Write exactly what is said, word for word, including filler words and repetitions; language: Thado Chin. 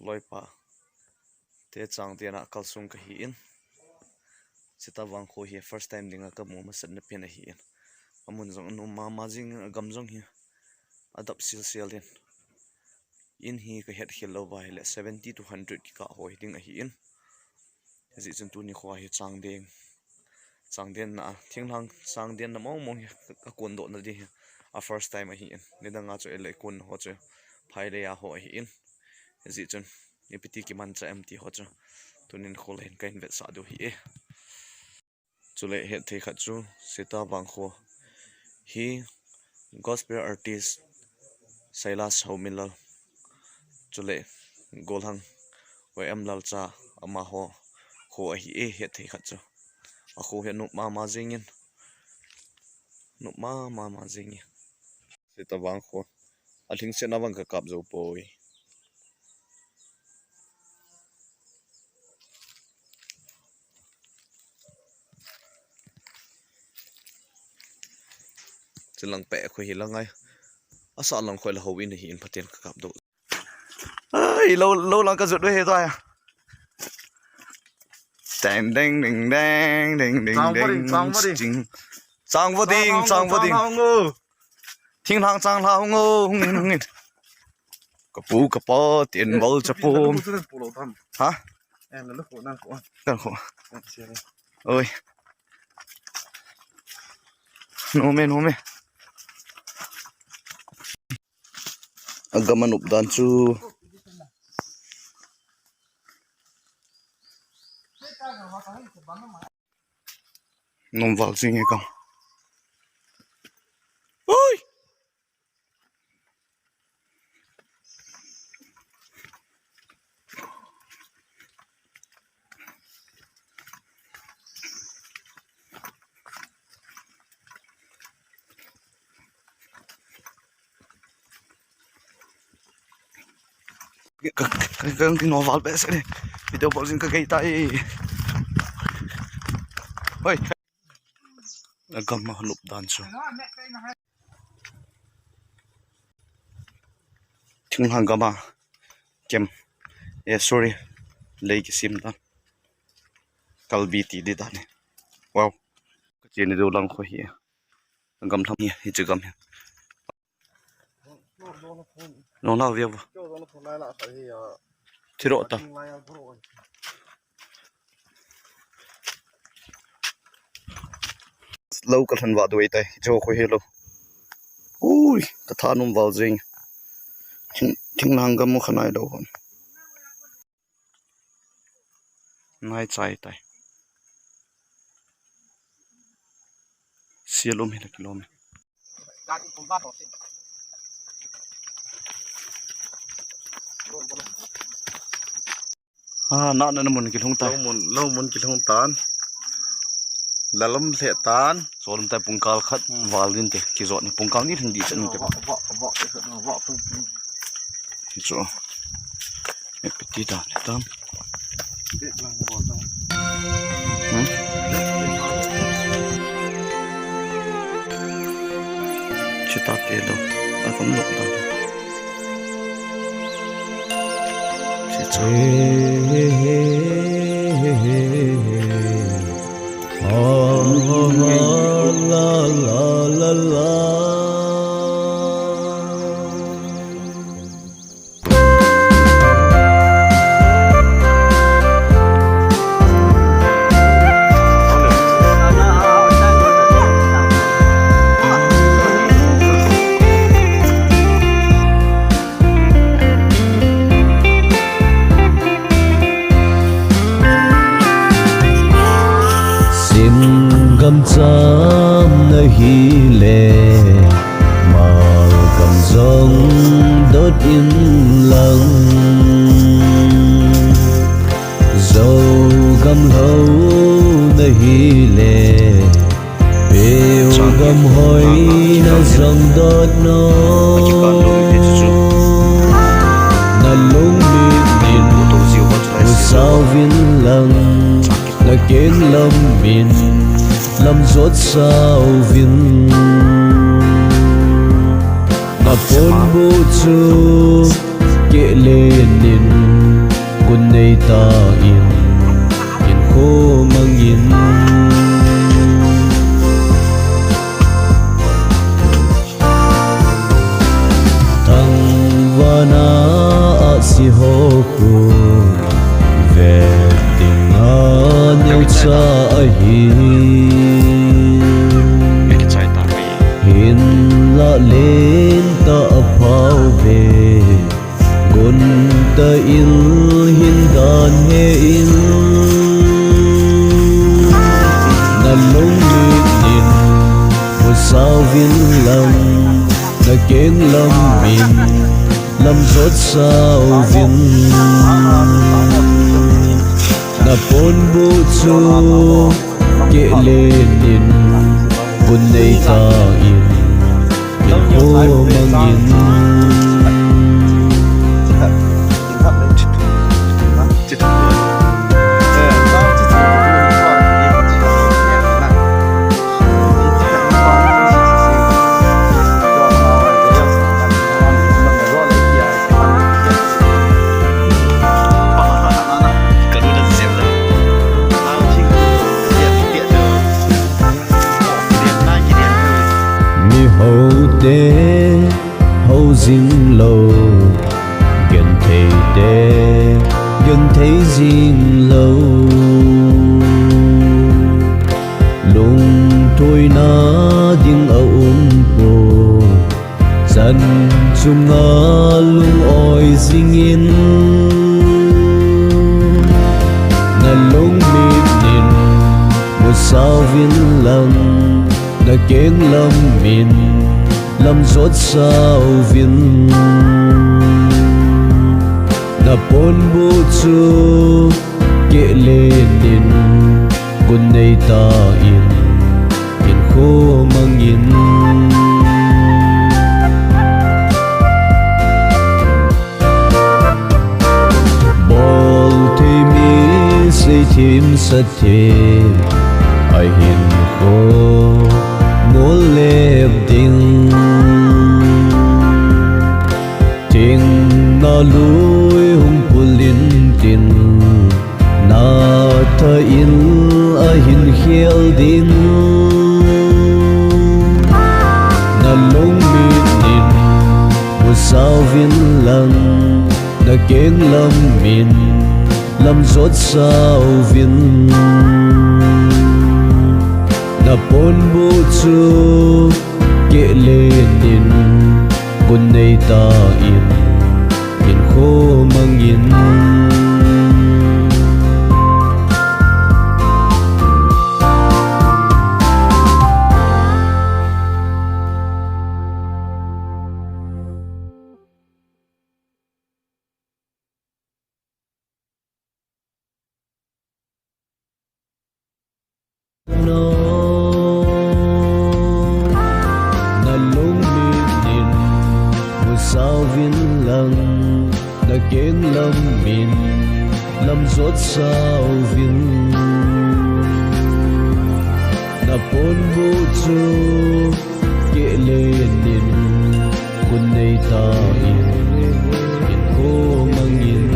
loipa te chang tena kalsung kahi in. Seta vangkho hi first time dinga kamu masatna pen ahi in. Amun jong anom mama jing, agam jong hi adap silsel in. In hi kahet khel lou va ahile seventy to hundred kikah ho hi ding ahi in. Hijeh chun tuni kho hi changden, changden na, thinglhang changden na mong mong hi ka, kakondoh na di hi a first time ahi in. Nidang a chu ele kon ho chu phai le a ho ahi in. Hijeh chun ipi ti kimanchah em ti ho chu tunin kholai hin kahin vetsah diu ahi e. Chule hetthei khat chu Seta vangkho hi gospel artist Silas Haominlal, chule golhang Y M Lalcha amaho kho ahi e, hetthei khat chu. Akho hi anom mama jingin, nom mama jingin. Seta vangkho. Alhingsetna vang kakap jou poi. Chilang peh khu hi lang ai. Asa lang khu la ho in hi in Pathen kakap dou. Ai, lou, lou lang kajot ve he ta ya. Ding, ding, ding, ding, ding, ding, chang vo ding, chang vo ding. Chang vo ding, chang vo ding. Chang vo ding. Thinglhang chang lha hung o, hung in, hung in. Kapu, kapa, tin bol chapum. Ha? Kan kho. Oi. Nom e, nom e. Agam anop dan chu. Nom val jing e kam. Oi! Ka, ka, ka, ka, kino val behseh le. Video bol jing ka gei tai. Hoi. Agam anop dan chu. Thinglhang gam a kem. Eh, sorry. Lei kisem dan. Kalbi ti di dan e. Wow. Ka cheni diu lang khu hi. Gam lhang hi, hiche gam hi. Nong lau via vo. Thiro ta. Lou kalhan va doi tai, jo khu hi lou. Ui, katha nom val jing. Thing, thinglhang gam mu khanai lou hon. Nai chai tai. Sial um hi la kilom e. Ah, na, na, na mun kilhung ta. Lou mun, lou mun kilhung tan. Lalom lheh tan. Cholum tai pungkal khat val din te. Kijot ni pungkal ni lhing di chan ni te. Vah, vah, vah, vah, vah, vah, vah, vah. Chu. Epiti dan tam. Hmm? Chita te lo. Akom lo dan. Chita. Ah, la, la, la, la. Simgam cham na hile, Malgam jong dot in lang. Zogam lhou na hile, Peugam hoi na jong dot no. Na lungmin in, u sauvin lang. Na keng lam min lam jot sauvin. Na ponbuh chu keh le nin ta in, in kho mangin. Thangvana ahsi ho khu vet dinga neocha ahi. Hinlah lentah a phao ve, gonta in hin dan he in. Na lungmit in musau vin lang, na keng lam in lam jot sau vin. Na ponbuh chu keh len in, gun nei ta in, in kho mangin. Mi hote hou jing lou, genthei te genthei jing lou. Lungthoina ding a um poi, chan chunga lung-oi jingin. Na lungmit in musau vin lang, na keng lam in lam jot sau vin. Na ponbuh chu keh len in, gun nei ta in, in kho mangin. Bol thei mi sei thim sa thei, a hinkho mol lep ding. Thingna lui hung pul in tin, na tha in a hin khel ding. Na lungmit in musau vin lang, na keng lam in lam jot sau vin. Na ponbuh chu keh len in, gun nei ta in, in kho mangin. Na lungmit in musau vin lang, na keng lam in lam jot sau vin. Na ponbuh chu keh len in, gun nei ta in, in kho mangin.